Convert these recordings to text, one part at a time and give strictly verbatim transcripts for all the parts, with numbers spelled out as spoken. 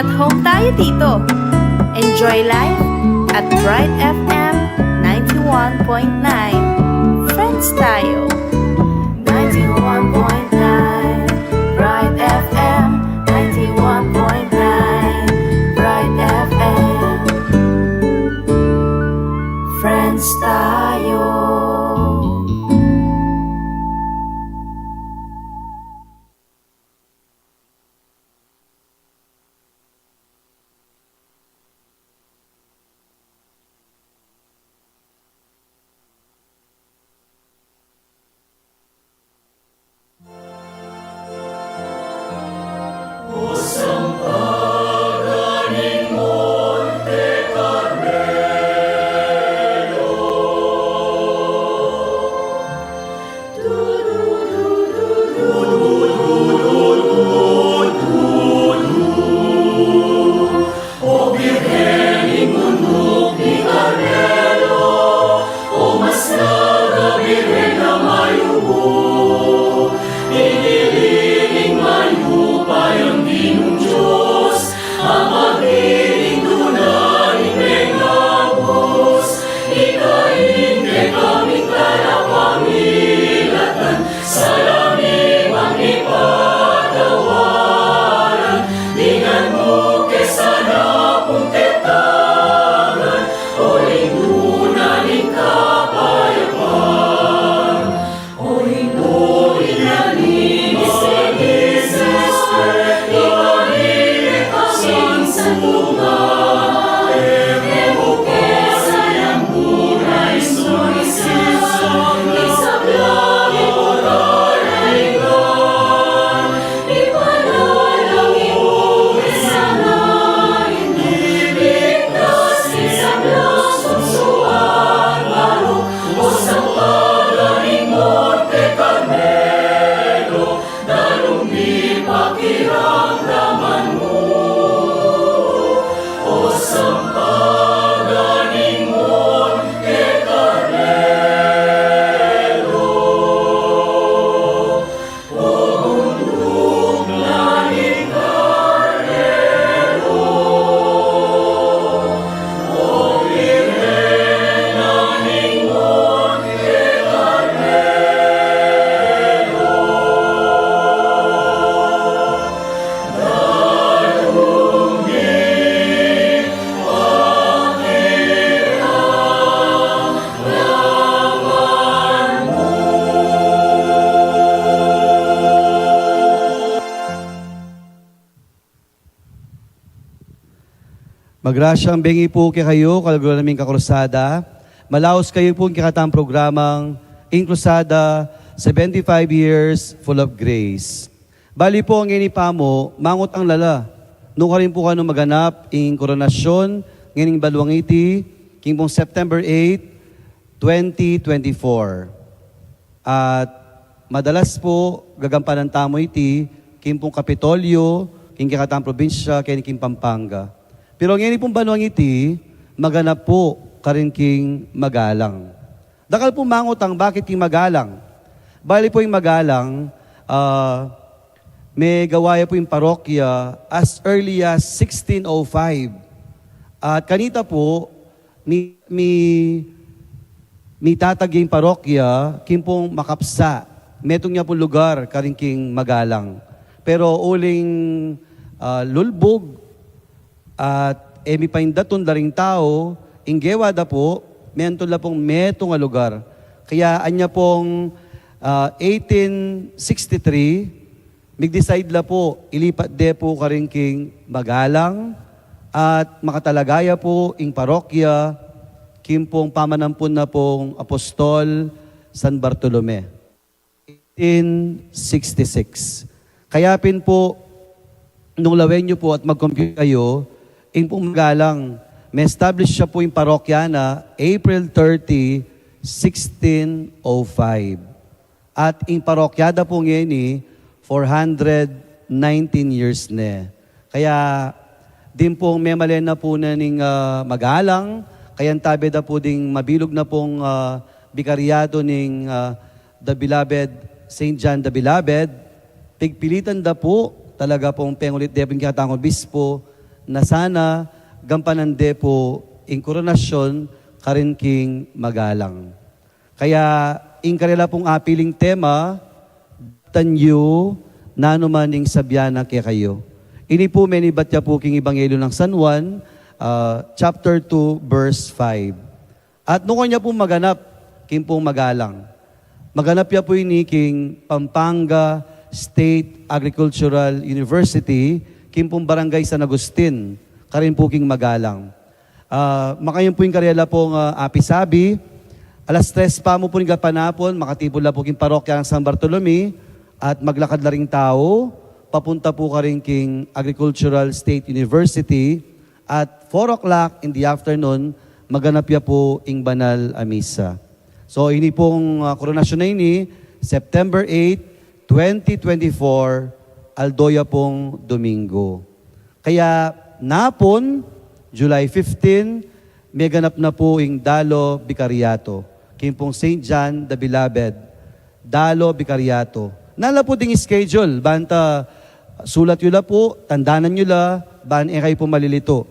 Home tayo dito. Enjoy life at Bright F M ninety-one point nine. Friends tayo. Ninety-one point nine Bright F M, ninety-one point nine Bright F M. Friends tayo. O Birhen ning Unduk ning Karmelo, o mas nara Birhen a mayumu, ing dili ning mayupayang Ginung Dios, a maging duna ning mengabus, ika ing kekaming talapamilatan, salamiman ipatawaran, dingan mu ke sana pung ketagan, o ing duna ning kapayapan. O ing duna ning kapayapan. Magrasyang bengi pu kekayu, kaluguran naming kakrusada. Malaus kayu pu king kekatang programang Ing Krusada, seventy-five Years Full of Grace. Bali pu, ngeni pamu, mangutang lala, nukarin pu kanu maganap ing koronasyon ngening banuang iti, king pung September eight, twenty twenty-four. At madalas pu, gagampanan tamu iti king pung Kapitolyo, king kekatang probinsya, keni king Pampanga. Pero ngeni pung banuang iti, maganap pu karin king Magalang. Dakal pu mangutang, bakit king Magalang? Bali pu, ing Magalang, ah, megawa ya pu ing parokya as early as sixteen oh five. At kanita pu, mi, mi, mitatag ya ing parokya king pung makapsa. Metung ya pung lugar karin king Magalang. Pero uling, ah, lulbug at e mipaindatun la ring tau, ing gewa da pu, mentul la pung metung a lugar. Kaya anya pung, ah, eighteen sixty-three, mig-decide la pu, ilipat de pu karin king Magalang, at makatalaga ya pu ing parokya king pung pamanampun na pung Apostol San Bartolome. Eighteen sixty-six. Kaya pin pu, nung lawen yu pu at mag-compute kayu, ing pung Magalang, me-establish ya pu ing parokya na April thirty, sixteen oh five. At ing parokya da pu ngeni, four hundred nineteen years ne. Kaya din pung memalen na pu na ning, ah, Magalang, kaya antabe da pu ding mabilug na pung, ah, bikaryatu ning, ah, the Beloved, Saint John the Beloved, pigpilitan da pu, talaga pung pengulit de pu ing kekatang obispo, na sana gampanan de pu ing koronasyon karin king magalang. Kaya ing karela pung apiling tema, "Daptan yu nanu man ing sabyan na kekayu." Ini pu menibat ya pu king Ebanghelyo nang San Juan, ah, chapter two, verse five. At nung kanya pung maganap, king pung magalang. Maganap ya pu ini king Pampanga State Agricultural University, king pung Barangay San Agustin, karin pu king magalang. Ah, makanyan pu ing karela pung, ah, apisabi, alas tres pa mu pu ning gapanapun, makatipun la pu king parokya nang San Bartolome, at maglakad la ring tau, papunta pu karin king Agricultural State University, at four o'clock in the afternoon, maganap ya pu ing banal a misa. So, ini pung, ah, koronasyon na ini, September eight, twenty twenty-four, aldo ya pung Domingo. Kaya napun, July fifteen, meganap na pu ing Dalo Vicariato, king pung Saint John the Beloved, Dalo Vicariato. Nanu la pu ding schedule, banta sulat yu la pu, tandanan yu la, ban e kayu pu malilitu.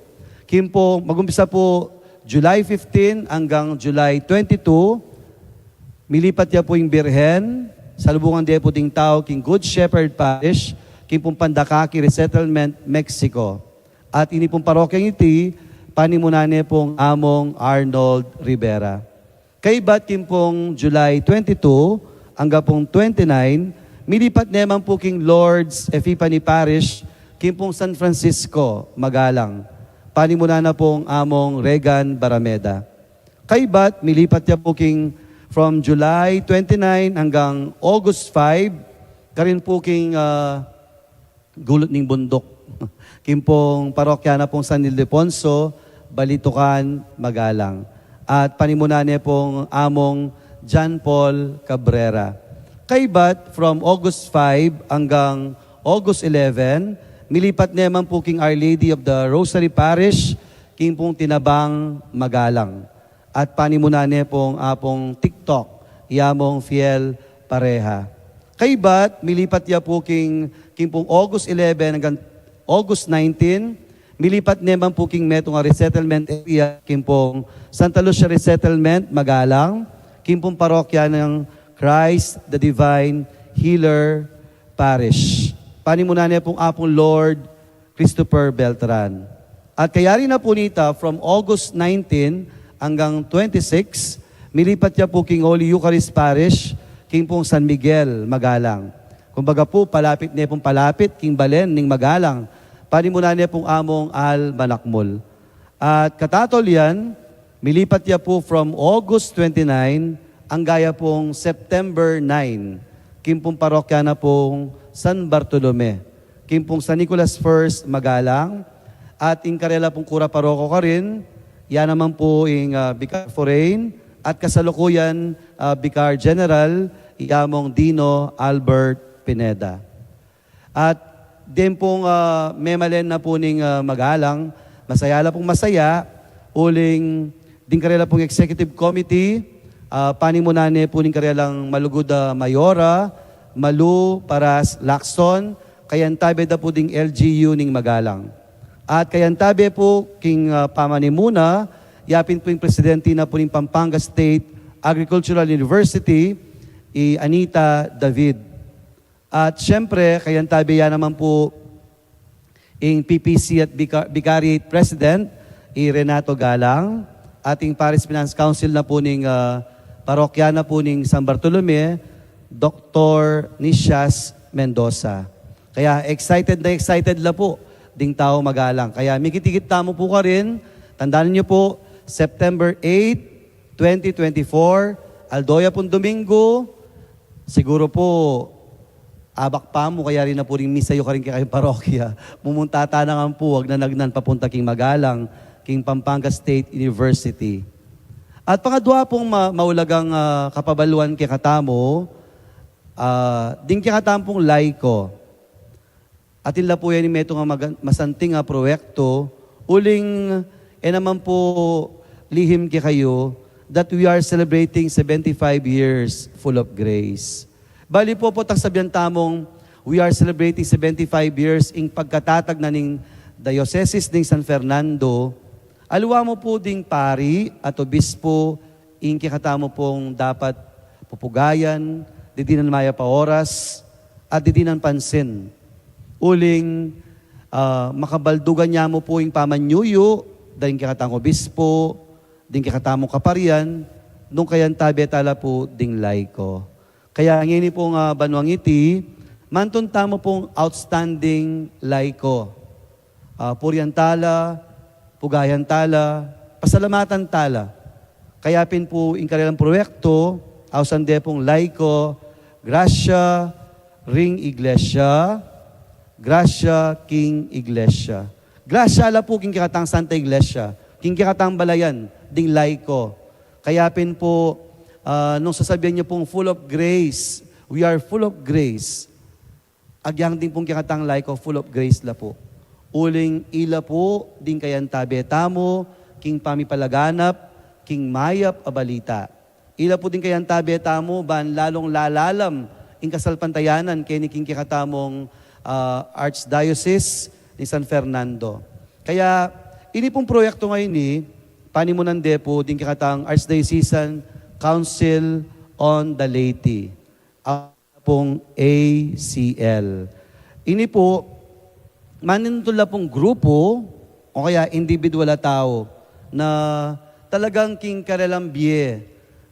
King pung, magumpisa pu July fifteen anggang July twenty-two, milipat ya pu ing Birhen, salubungan de pu ding tau king Good Shepherd Parish, king pung Pandakaki Resettlement, Mexico. At ini pung parokyang iti, panimunan ne pung Among Arnold Rivera. Kaybat king pung July twenty-two anggang pung twenty-nine, milipat ne man pu king Lord's Epiphany Parish, king pung San Francisco, Magalang. Panimunan na pung Among Regan Barameda. Kaybat, milipat ya pu king from July twenty-nine anggang August five, karin pu king, ah, gulut ning bunduk. King pung parokya na pung San Ildefonso, Balitucan, Magalang. At panimunan ne pung Among John Paul Cabrera. Kaybat, from August five anggang August eleven, milipat ne man pu king Our Lady of the Rosary Parish, king pung Tinabang, Magalang. At panimunan ne pung Apung TikTok, i Among Fiel Pareja. Kaybat, milipat ya pu king, king pung August eleven anggang August nineteen, milipat ne man pu king metung a resettlement area, king pung Santa Lucia Resettlement, Magalang, king pung parokya nang Christ the Divine Healer Parish. Panimunan ne pung Apung Lord Christopher Beltran. At kayari na pu nita, from August nineteen anggang twenty-six, milipat ya pu king Holy Eucharist Parish, king pung San Miguel, Magalang. Kumbaga pu, palapit ne pung palapit king balen ning Magalang. Panimunan ne pung Among Al Manakmul. At katatol yan, milipat ya pu from August twenty-nine anggang ya pung September nine, king pung parokya na pung San Bartolome, king pung San Nicolas First, Magalang, at ing karela pung kura paroko karin, ya naman pu ing, ah, Vicar Forain, at kasalukuyan, ah, Vicar General, i Among Dino Albert Pineda. At deng pung, ah, memalen na pu ning, ah, Magalang, masaya la pung masaya, uling ding karela pung executive committee, ah, panimunan ne pu ning karelang malugud a mayora, Malu Paras Lacson, kayantabe da pu ding L G U ning Magalang. At kayantabe pu king, ah, pamanimuna, yapin pu ing presidente na pu ning Pampanga State Agricultural University, i Anita David. At siyempre, kayantabe ya naman pu ing P P C at Vica-, Vicariate President, i Renato Galang, at ing Parish Finance Council na pu ning, ah, parokya na pu ning San Bartolome, Doktor Nicias Mendoza. Kaya excited na excited la pu ding tau Magalang. Kaya mikit-ikit tamu pu karin, tandaan niyo pu, September eight, twenty twenty-four, aldo ya pung Domingo, siguro pu, abak pa mu, kayari na pu ring misa yu karin kekayung parokya. Mumunta ta na ngan pu, agnan-agnan papunta king Magalang, king Pampanga State University. At pangadwa pung ma-, maulagang, ah, kapabaluan kekatamu, ah, ding kekatamu pung laiko. Atin la pu yan ing metung a maga-, masanting a proyekto, uling e naman pu lihim kekayu that we are celebrating seventy-five years full of grace. Bali pu, potang sabyan tamung we are celebrating seventy-five years ing pagkatatag na ning Diocesis ning San Fernando, aliwa mu pu ding pari at obispo ing kekatamu pung dapat pupugayan, didinan mayap a oras, at didinan pansin. Uling, ah, makabaldugan ya mu pu ing pamanyuyu, ding kekatang obispo, ding kekatamung kaparian, nung kayantabe tala pu ding laiko. Kaya ngeni pung, ah, banuang iti, mantun tamu pung outstanding laiko. Ah, purian tala, pugayan tala, pasalamatan tala. Kaya pin pu ing karelang proyekto, ausan de pung laiko, Grasya ring Iglesia, Grasya king Iglesia. Grasya la pu king kekatang Santa Iglesia, king kekatang balayan ding laiko. Kaya pin pu, ah, nung sasabian yu pung full of grace, we are full of grace. Agyang ding pung kekatang laiko full of grace la pu. Uling ila pu ding kayantabe tamu, king pamipalaganap king mayap a balita. Ila pu ding kayantabe tamu, ban lalung lalalam ing kasalpantayanan keni king kekatamung, ah, Archdiocese ning San Fernando. Kaya ini pung proyekto ngeni, panimunan de pu ding kekatang Archdiocesan Council on the Laity, ah, pung A C L. Ini pu, manintun la pung grupo o kaya individual a tau na talagang king karelang bie,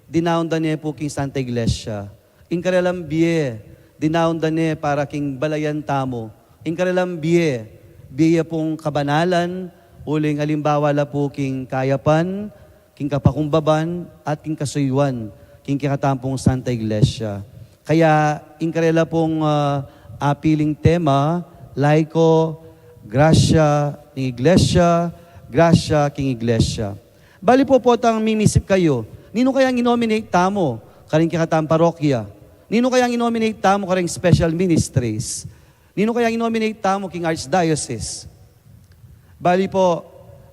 dinaun da ne pu king Santa Iglesia. Ing karelang bie, dinaun da ne para king balayan tamu. Ing karelang bie, bie ya pung kabanalan, uling alimbawa la pu king kayapan, king kapakumbaban, at king kasuyuan, king kekatamu pung Santa Iglesia. Kaya, ing karela pung, ah, apiling tema, laiko, grasya ning Iglesia, grasya king Iglesia. Bali pu, potang mimisip kayu, ninu kaya ing i-nominate tamu karing kekatamung parokya? Ninu kaya ing i-nominate tamu karing special ministries? Ninu kaya ing i-nominate tamu king archdiocese? Bali pu,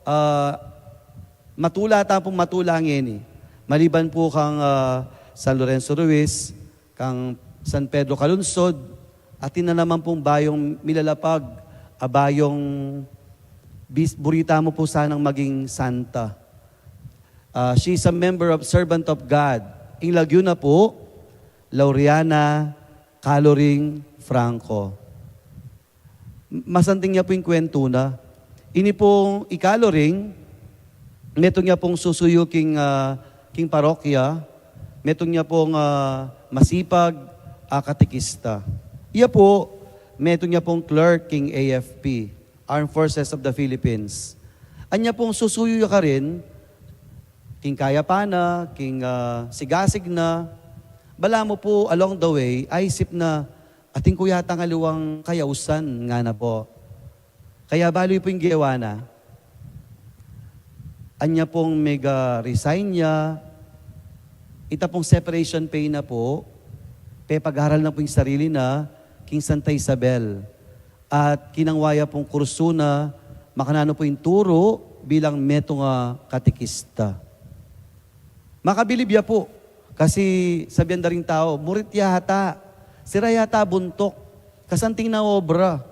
ah, matula tamu pung matula ngeni. Maliban pu kang, ah, San Lorenzo Ruiz, kang San Pedro Calungsod, atin na naman pung bayung milalapag, a bayung bis-, buri tamu pu sanang maging santa. Ah, she is a member of Servant of God. Ing lagyu na pu, Laureana Caloring Franco. Masanting ya pu ing kwentu na. Ini pung i Caloring, metung ya pung susuyu king, ah, king parokya, metung ya pung, ah, masipag a katekista. Iya pu, metung ya pung clerk king A F P, Armed Forces of the Philippines. Anya pung susuyu ya karin, king kayapan na, king, ah, sigasig na, balamu pu along the way, aisip na, atin ku yatang aliwang kayausan, ngana pu. Kaya balu yu pu ing gewa na. Anya pung mega-resign ya, ita pung separation pay na pu, pepagaral na pu ing sarili na king Santa Isabel. At kinangwa ya pung kursu na, makananu pu ing turu bilang metung a katekista. Makabilib ya pu. Kasi sabian da ring tau, murit ya ata, sira ya ata buntuk, kasanting na obra.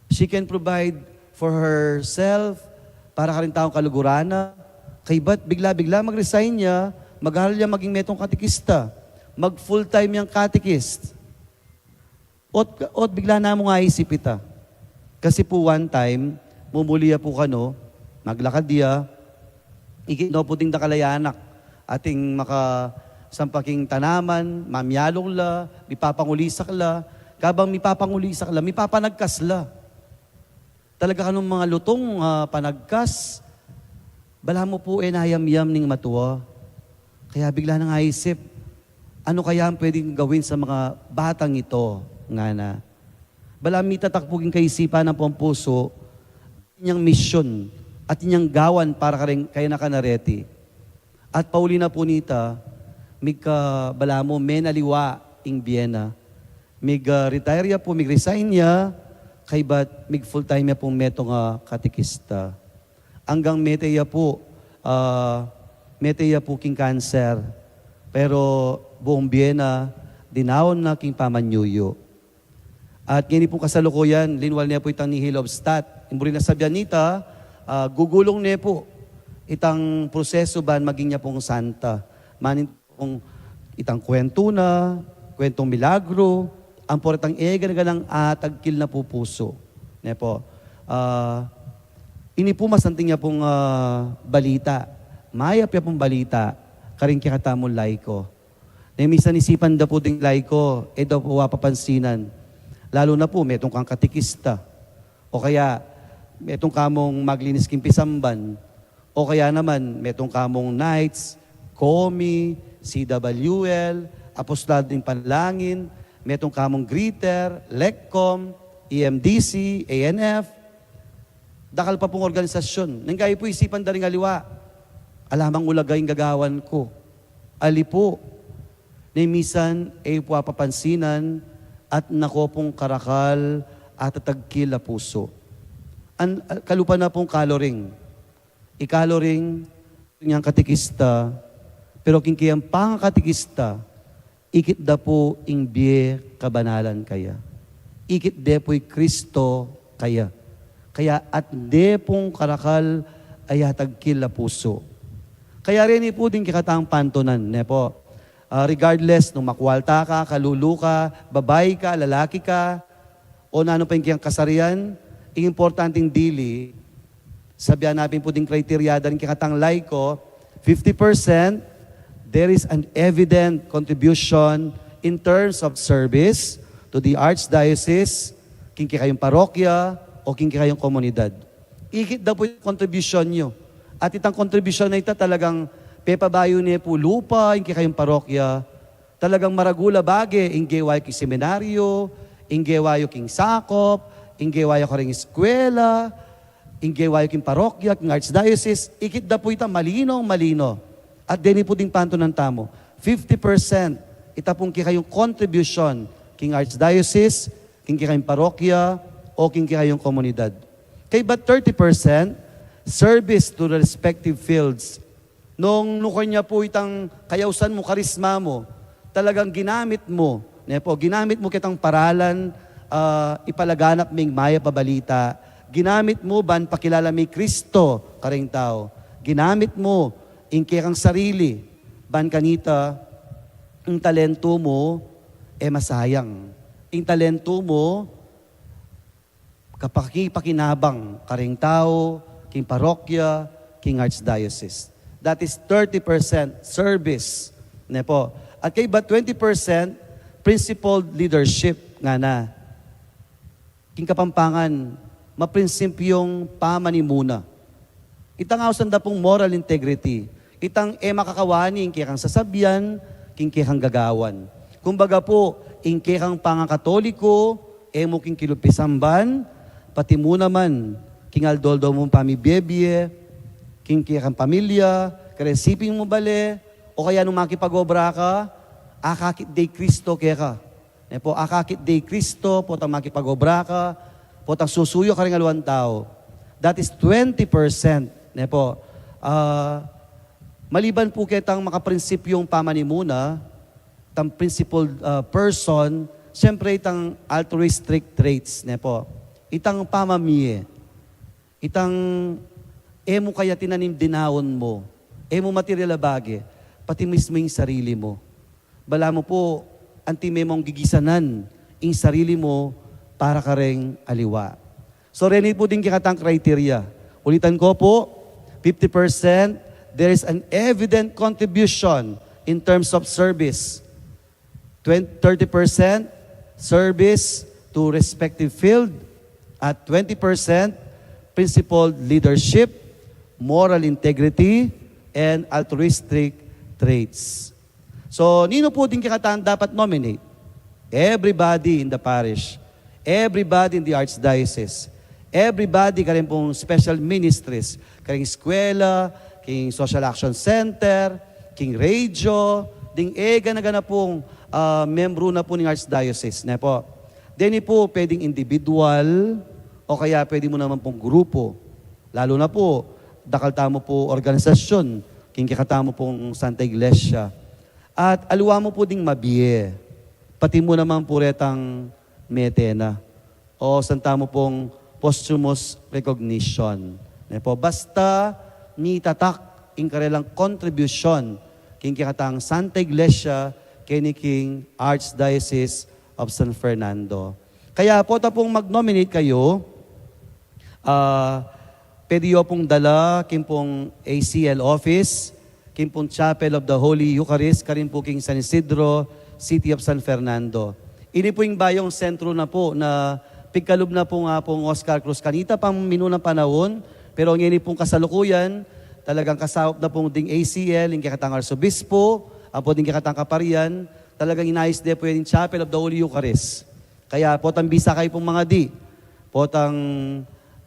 She can provide for herself, para karing taung kaluguran na. Kaybat bigla-bigla mag-resign ya, mag-aral ya maging metung katekista. Mag full-time yang katekist. Ot, ot bigla namung aisip ita. Kasi pu one time, mumuli ya pu kanu, maglakad ya, ikit no pu ding dakal a anak, atin makasampa king tanaman, mamialung la, mipapangulisak la, kabang mipapangulisak la, mipapanagkas la. Talaga kanung mga lutung, ah, panagkas, balamu pu e nayamyam ning matua. Kaya bigla nang aisip, "Ano kaya ang pwedeng gawin sa mga batang ito?" ngana. Balamu mitatak pu king kaisipan ampong pusu, inyang misyon, at inyang gawan para karing kayanakan a reti. At pauli na pu nita, migka balamu menaliwa ing bie na. Mig, ah, retire ya pu, mig-resign ya, kaybat mig full-time ya pung metung a katekista. Anggang mete ya pu, ah, mete ya pu king kanser. Pero buung bie na, dinaun na king pamanyuyu. At ngeni pung kasalukuyan, linwal ne pu itang Nihilobstat. Ing buri nang sabian nita, ah, gugulung ne pu itang prosesu ban maging ya pung santa. Manin pung itang kuwentu na, kuwentung milagru, ampo retang e gana-ganang atagkil na pu pusu. Ne pu. Ah, ini pu masanting ya pung, ah, balita. Mayap ya pung balita karing kekatamung laiko. Ne minsan isipan da pu ding laiko, e da pu apapansinan. Lalu na pu, metung kang katekista. O kaya, metung ka mung maglinis king pisamban. O kaya naman, metung ka mung Knights, COMI, C W L, Apostolado ning Panalangin, metung ka mung greeter, LECCOM, E M D C, A N F, dakal pa pung organisasyun. Nung gayu pu isipan da ring aliwa, ala mang ulaga ing gagawan ku. Ali pu, ne minsan e pu apapansinan at nako pung karakal at atagkil a pusu. An, kalupa na pung coloring. I-coloring, inyang katekista, pero king kayang pangakatekista, ikit da pu ing bie kabanalan kaya. Ikit de pu i Kristo kaya. Kaya at de pung karakal a atagkil a pusu. Kaya reni pu ding kekatang pantunan, ne pu. Ah, regardless nung makwalta ka, kalulu ka, babai ka, lalaki ka, o nanu pa ing kekang kasarian, ing importanting dili, sabian na pin pu ding criteria da ring kekatang laiko, fifty percent, there is an evident contribution in terms of service to the Archdiocese, king kekayung parokya, o king kekayung komunidad. Ikit da pu ing kontribusyun yu. At itang kontribusyun a ita talagang pepabayu ne pu lupa, ing kekayung parokya, talagang maragul a bage, ing gewa yu king seminaryo, ing gewa yu king sakop, ing gewa yu karing eskwela, ing gewa yu king parokya, king archdiocese, ikit da pu ita malino, malino. At deni pu ding pantunan tamu, fifty percent, ita pung kekayung kontribusyun, king archdiocese, king kekayung parokya, o king kekayung komunidad. Kaybat thirty percent, service to the respective fields. Nung nukan ya pu itang kayausan mu, karisma mu, talagang ginamit mu, ne pu, ginamit mu ketang paralan, ah, ipalaganap ming mayap a balita, ginamit mu ban pakilala mi Kristo karing tau, ginamit mu ing kekang sarili, ban kanita, ing talentu mu, e masayang. Ing talentu mu, kapakipakinabang karing tau, king parokya, king archdiocese. That is thirty percent service, ne pu. At kaybat twenty percent principled leadership, ngana. King Kapampangan, maprinsipyung pamanimuna. Itang ausan da pung moral integrity. Itang e makakawani ing kekang sasabian, king kekang gagawan. Kumbaga pu, ing kekang pangakatoliko, e mu king kilub pisamban, pati mu naman, king aldo-aldo mung pamibie-bie, king kekang pamilya, kareng siping mu bale, o kaya nung makipag-obra ka, akakit de i Kristo keka. Ne pu, akakit de i Kristo, potang makipag-obra ka, potang susuyu ka karing aliwang tau. That is twenty percent, ne pu. Ah, maliban pu ketang makaprinsipyung pamanimuna, itang principled, ah, person, siyempre itang altruistic traits, ne pu. Itang pamamie, itang e mu kaya tinanim dinaun mu, e mu material a bage, pati mismu ing sarili mu. Balamu pu, anti me mung gigisanan ing sarili mu para kareng aliwa. So, reni pu ding kekatang criteria. Ulitan ku pu, fifty percent, there is an evident contribution in terms of service. Twen-, thirty percent service to respective field, at twenty percent principled leadership, moral integrity, and altruistic traits. So, ninu pu ding kekatang dapat nominate? Everybody in the parish, everybody in the archdiocese, everybody karing pung special ministries, karing eskwela, king social action center, king radio, ding e gana-gana pung, ah, membru na pu ning archdiocese, ne pu. Deni pu, pwedeng individual, o kaya pwede mu naman pung grupo. Lalu na pu, dakal tamu pu organisasyun, king kekatamu pung Santa Iglesia. At aliwa mu pu ding mabie, pati mu naman pu retang mete na. O santamu pung posthumous recognition. Ne po, basta mitatak ing karelang kontribusyon king kekatang Santa Iglesia keni king Archdiocese of San Fernando. Kaya po, ta pung mag-nominate kayu, ah, pwede yu pung dala king pung A C L office, king pung Chapel of the Holy Eucharist, karin po king San Isidro, City of San Fernando. Ini po ing bayung sentro na po na pigkalub na po nga pung Oscar Cruz kanita pang minunang panaun, pero ngeni pung kasalukuyan, talagang kasaup na pung ding A C L, ing kekatang arsobispo, apo ding kekatang kaparian, talagang inayus de po yan ing Chapel of the Holy Eucharist. Kaya potang bisa kayu pung mangadi, potang,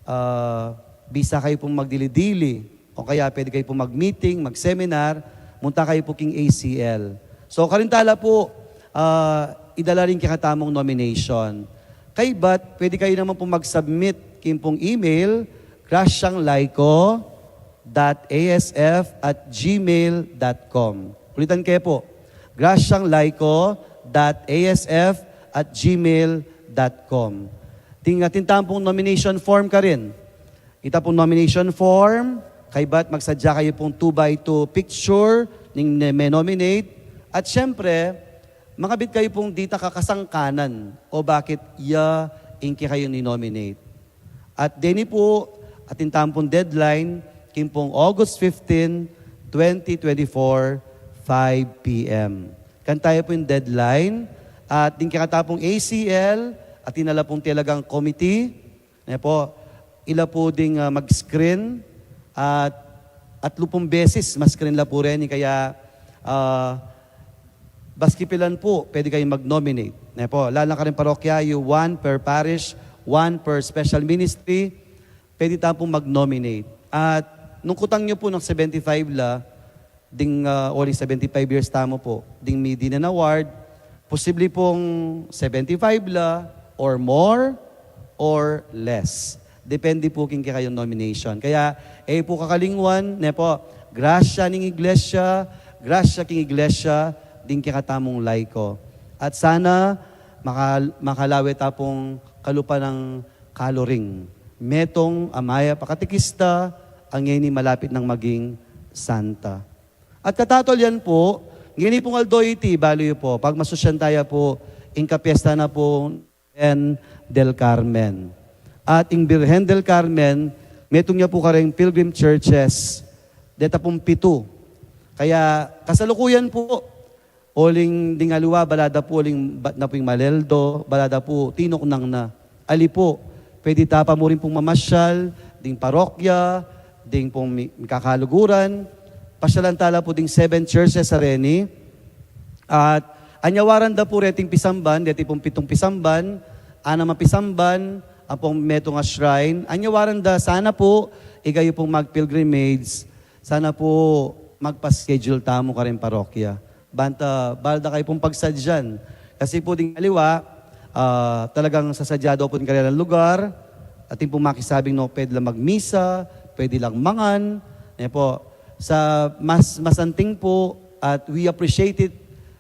ah, bisa kayu pung magdili-dili, o kaya pwede kayu pung mag-meeting, mag-seminar, munta kayu po king A C L. So, karin tala po, ah, idala ring kekatamung nomination. Kaybat, pwede kayu naman pung mag-submit king pung email, gracianglaico dot A S F at gmail dot com. Ulitan ke po, gracianglaico dot A S F at gmail dot com. Ding, atin tamu pung nomination form karin. Ita pung nomination form, kaybat magsadya kayu pung two by two picture ning ne-, me-nominate. At syempre, mangabit kayu pung ditak a kasangkanan o bakit ya ing kekayung ni-nominate. At deni po, atin tamu pung deadline, king pung August fifteen, twenty twenty-four, five P M. Kanita ya po ing deadline, at ding kekata pung A C L, atin na la pung talagang committee, ne po, ila po ding, ah, mag-screen, at atlu pung beses ma-screen la po reni, kaya, ah, baski pilan po, pwede kayung mag-nominate. Ne po, lalo na karing parokya yu, one per parish, one per special ministry, pwede tamu pung mag-nominate. At nung kutang yu po nung seventy-five la, ding, ah, uling seventy-five years tamu po, ding midi na award, posible pung seventy-five la, or more, or less. Depende po king kekayung nomination. Kaya, e yu po kakalingwan, ne po, grasya ning Iglesia, grasya king Iglesia, ding kekatamung laiko. At sana, maka-, makalawe ta pung kalupa nang kaluring. Metung a mayap a katekista, a ngeni malapit nang maging santa. At katatulad yan po, ngeni pung aldo iti, balu yu po, pagmasusyan taya po, ing kapyesta na po Birhen del Carmen. At ing Birhen del Carmen, metung ya po kareng pilgrim churches, deta pung pitu. Kaya kasalukuyan po, uling ding aliwa, bala da po uling bat na po ing Maleldo, bala da po tinuknang na. Ali po, pwede ta pa mu rin pung mamasyal, ding parokya, ding pung mi-, mikakaluguran, pasyalan tala po ding seven churches a reni. At anyawaran da po reting pisamban, deti pung pitung pisamban, anam a pisamban, ampong metung a shrine. Anyawaran da, sana po, ikayu pung mag-pilgrimage, sana po magpa-schedule tamu karing parokya. Banta, bala da kayu pung pagsadyan. Kasi po ding aliwa, ah, talagang sasadya da po ing karelang lugar, atin pung makisabing no, pwede lang magmisa, pwede lang mangan, ne po. Sa mas masanting po, at we appreciate it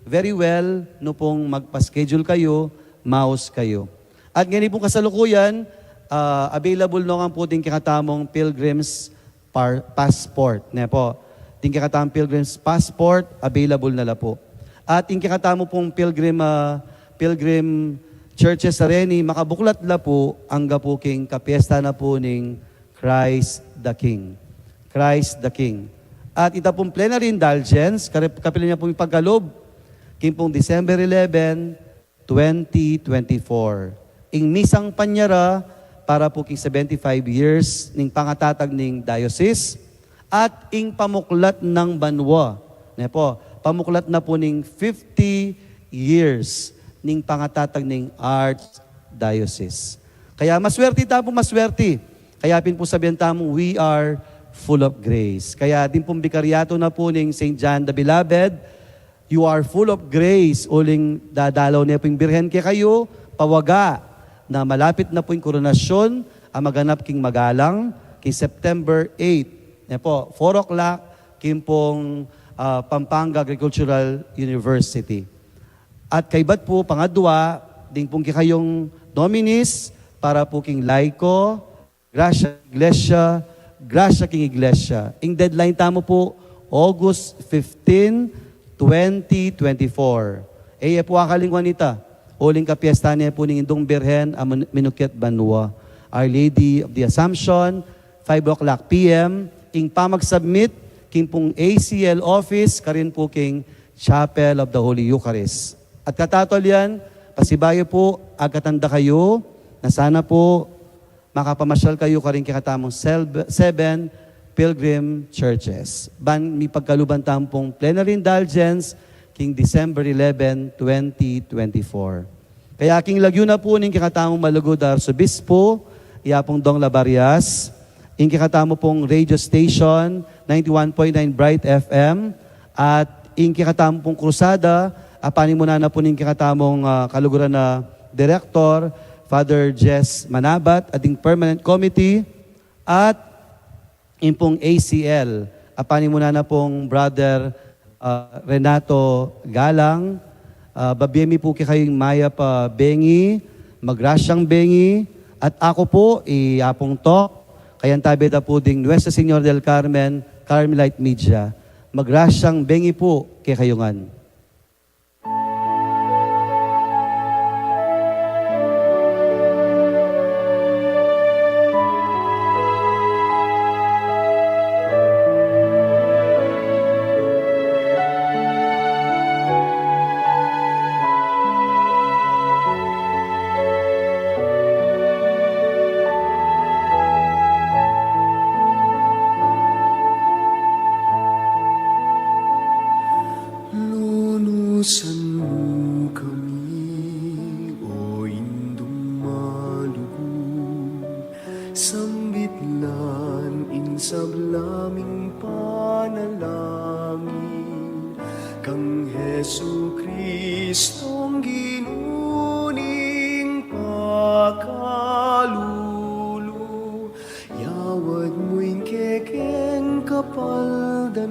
very well, no pung magpa-schedule kayu, maus kayu. At ngeni pung kasalukuyan, ah, available no ngan po ding kekatamung pilgrims par-, passport, ne po. Ding kekatamung pilgrims passport, available na la po. At ing kekatamu pung pilgrim, ah, pilgrim churches a reni, makabuklat la po, angga po king kapyesta na po ning Christ the King. Christ the King. At ita pung plenary indulgence, kare-, kapilan ya pung ipagkalub, king pung December eleven, twenty twenty-four. Ing misang panyara para po king seventy-five years ning pangatatag ning diocese at ing pamuklat nang banua. Ne po, pamuklat na po ning fifty years ning pangatatag ning Archdiocese. Kaya maswerte ta po, maswerte. Kaya pin po sabian tamu, "We are full of grace." Kaya ding pung bikaryatu na po ning Saint John the Beloved, "You are full of grace," uling dadalaw ne pu ing Birhen kekayu, pawaga na malapit na pu ing koronasyon a maganap king magalang, king September eight. Ne po, four o'clock, king pung, ah, Pampanga Agricultural University. At kaybat pu, pangadwa, Ding pung kekayung nominees para pu king laiko, Gracia Iglesia, Gracia king Iglesia. Ing deadline tamu pu, August fifteen, twenty twenty-four. E ye pu akalingwan ita, uling kapiesta ne pu ning Indung Birhen a Min-, Minukit Banua, Our Lady of the Assumption, five o'clock P M, ing pamagsubmit king pung A C L office, karin pu king Chapel of the Holy Eucharist. At katatol yan, pasibayu pu, agkatan da kayu, na sana pu, makapamasyal kayu karing kekatamung selb-, seven pilgrim churches. Ban mipagkaluban tamu pung plenary indulgence king December eleven, twenty twenty-four. Kaya king lagyu na pu ning kekatamung malugud a Arsobispo, i Apung Dong Labarias, ing kekatamu pung radio station, ninety-one point nine Bright F M, at ing kekatamu pung krusada, a panimunan na pu ning kekatamung, ah, kaluguran a Director, Father Jess Manabat, at ing Permanent Committee, at ing pung A C L, a panimunan na pung Brother, ah, Renato Galang. Ah, babie mi pu kekayu ing mayap a bengi, magrasyang bengi, at aku pu, i Apung Tok, kayantabe da pu ding Nuestra Señora del Carmen Carmelite Media. Magrasyang bengi pu kekayu ngan. Lunusan mu kami, o Indung malugud, sambit lan ing sabla ming panalangin, kang Jesucristong Ginu ning pakalulu, yawad mu ing kekeng kapaldanan.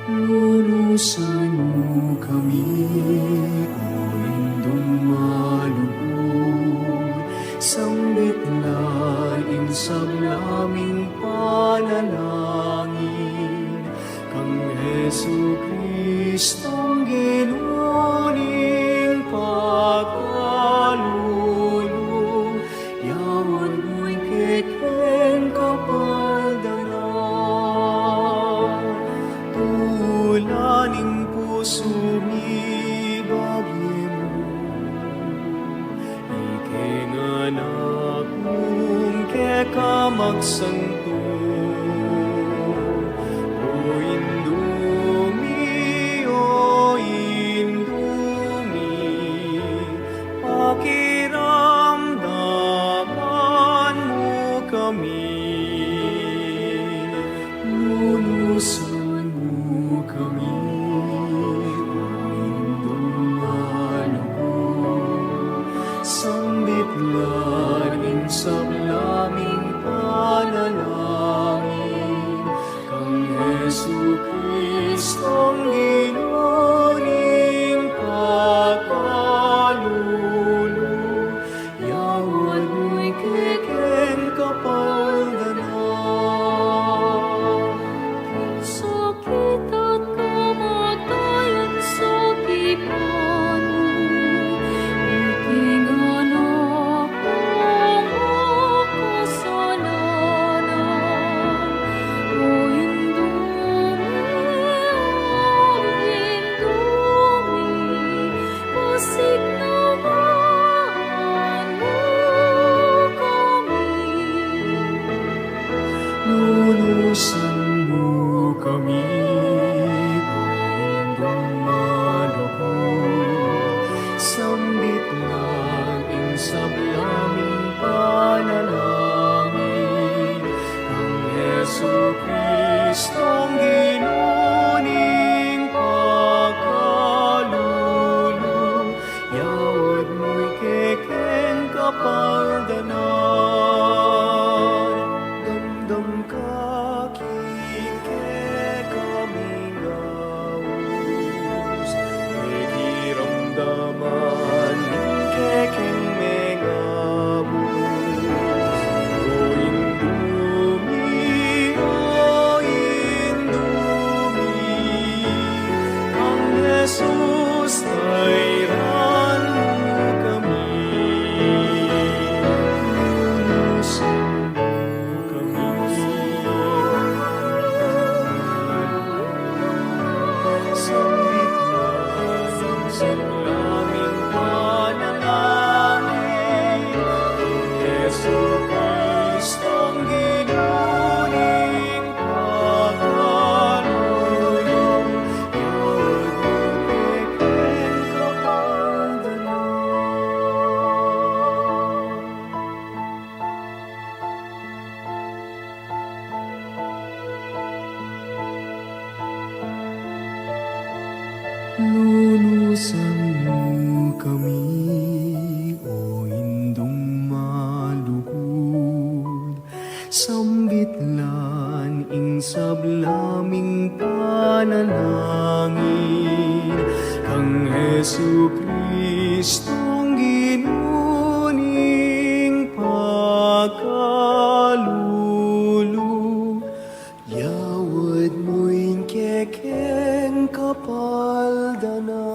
Lunusan mu kami, o Indung malugud, sambit lan ing sabla ming panalangin, kang Jesucristong Ginu ning pakalulu, yawad mu ing kekeng kapaldanan. Tula ning pusu mi babie mu, ikeng anak mung keka magsanto. O Indu mi, o Indu mi, pakiramdaman mu kami. Lunusan mu kami, o Indung malugud, sambit lan ing sabla ming panalangin, kang Jesucristong Ginu ning pakalulu, yawad mu ing kekeng kapaldanan. King sakit at kamatayan, sakipan mu, ikeng anak mung makasalanan. O Indu mi, o Indu mi, pasiknawaan mu kami. Lunusan mu kami, o Indung malugud, sambit lan ing sabla ming panalangin, kang Jesucristong Ginu ning pakalulu, yawad mu ing kekeng kapaldanan. Samu kami, o Indung malugud, sambit la ing sabla ming panalangin kang Jesucristong Ginu ning pagkalulu. Yaud mu ing kekeng kapaldanan.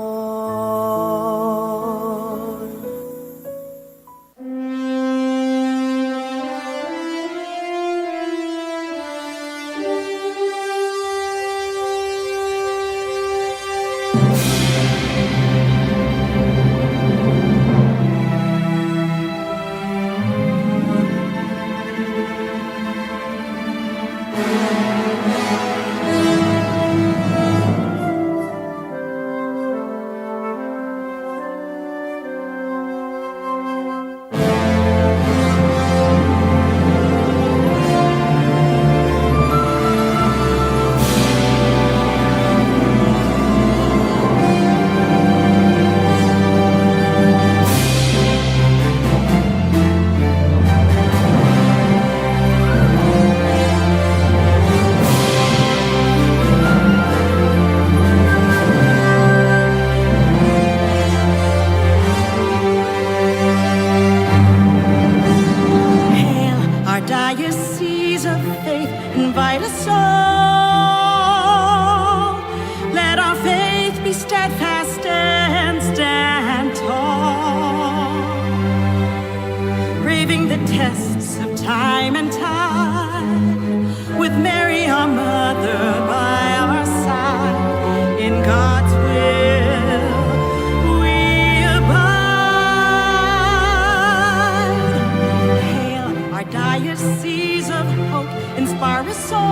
Hail, our diocese of faith, invite us all. Let our faith be steadfast and stand tall, braving the tests of time and tide, with Mary, our mother, by our side. In God's will we abide. Hail, our diocese of hope, inspire us all.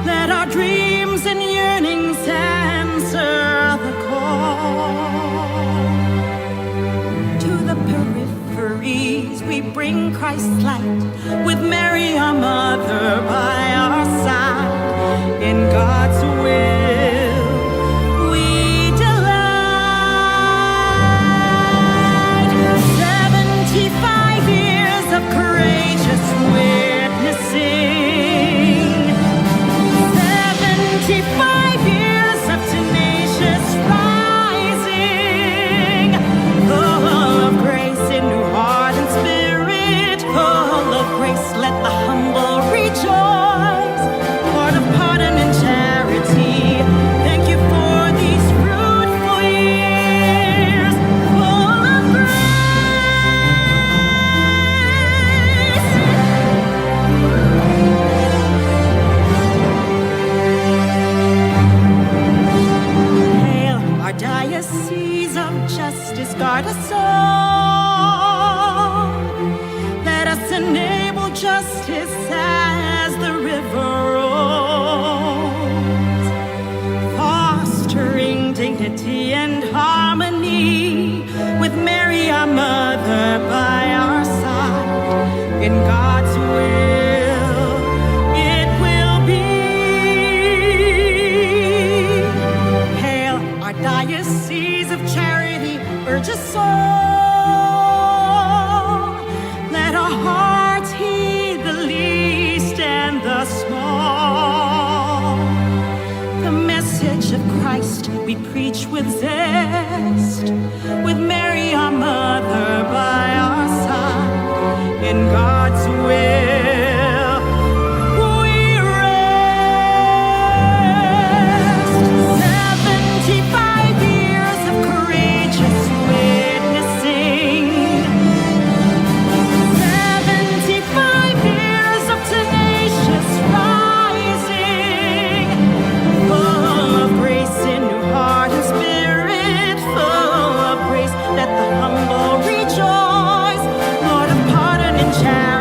Let our dreams and yearnings answer the call. To the peripheries we bring Christ's light, with Mary, our mother, by our side. In God's will we delight. Seventy-five years of courageous witnessing, seventy-five years of tenacious rising, full of grace in new heart and spirit, full of grace, let the humble rejoice. Lord of pardon and charity, thank you for these fruitful years, full of grace. Hail, our diocese of justice, guard us all. Let us enable justice as the river rolls, fostering dignity and harmony, with Mary, our mother, by our side. In God's will it will be. Hail, our diocese of charity, urge us all. Let our hearts heed the least and the small. The message of Christ we preach with zest, with Mary, our mother, by our side. In God's will we rest. Seventy-five years of courageous witnessing, seventy-five years of tenacious rising, full of grace in new heart and spirit, full of grace, let the humble rejoice. Lord of pardon and charity,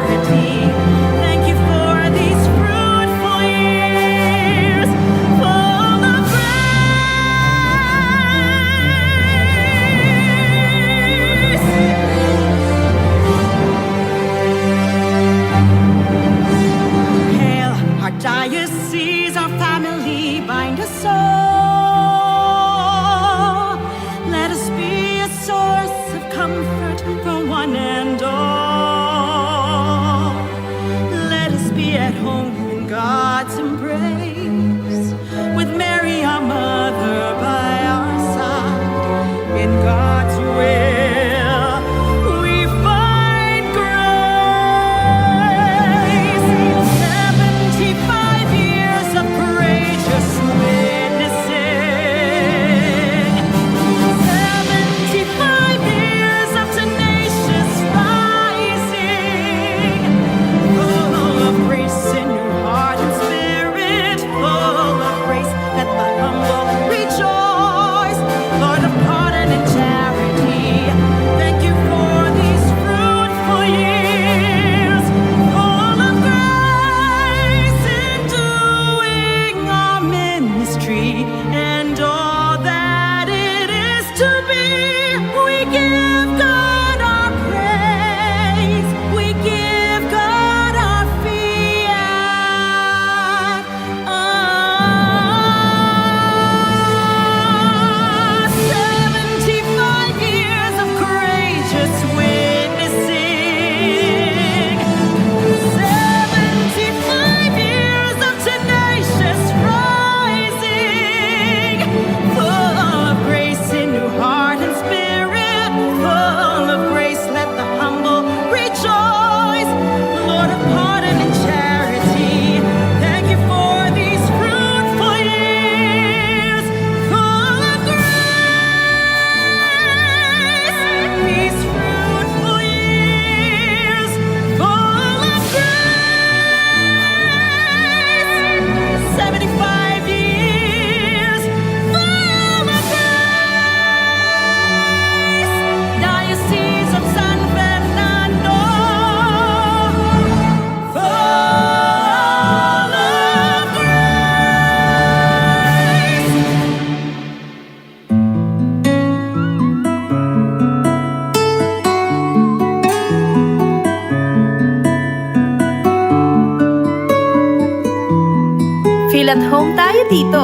At home tayo dito.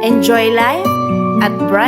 Enjoy life at bright